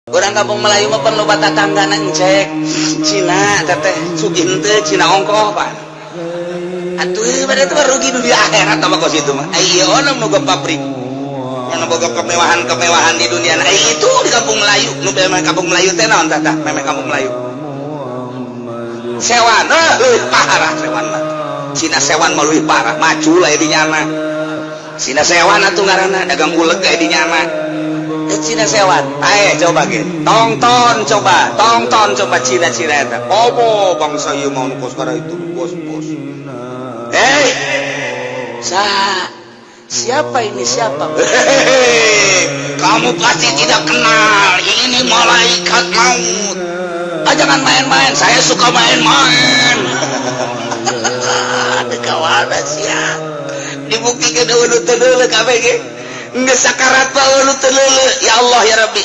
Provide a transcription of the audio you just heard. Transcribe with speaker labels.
Speaker 1: Orang kampung Melayu mah perlu tetangga cek Cina, teteh sugih henteu Cina ongkoh, Pak. Atuh pada itu rugi dunia akhirat apa kos itu mah. Ayo ono nu pabrik yang boga kemewahan-kemewahan di dunia. Nah, itu di kampung Melayu nu memang kampung Melayu teh naon tah? Memang kampung Melayu sewan, eh, leuwih parah sewan mah. Cina sewan mah leuwih parah, maju lah di nyana. Cina sewan atuh ngaranna dagang uleg kayak di nyana. Eh, Cina sewan. Ayo coba ge. Tongton coba, tongton coba Cina-Cina eta. Opo bangsa ieu mau nu kos itu bos-bos. Eh, sa siapa ini, siapa? Hehehe, kamu pasti tidak kenal. Ini malaikat maut. Ah, jangan main-main. Saya suka main-main. Ada kawana sia. Dibuktikan dulu teu kabeh ge. Geus sakarat mah teu. Ya Allah, ya Rabbi.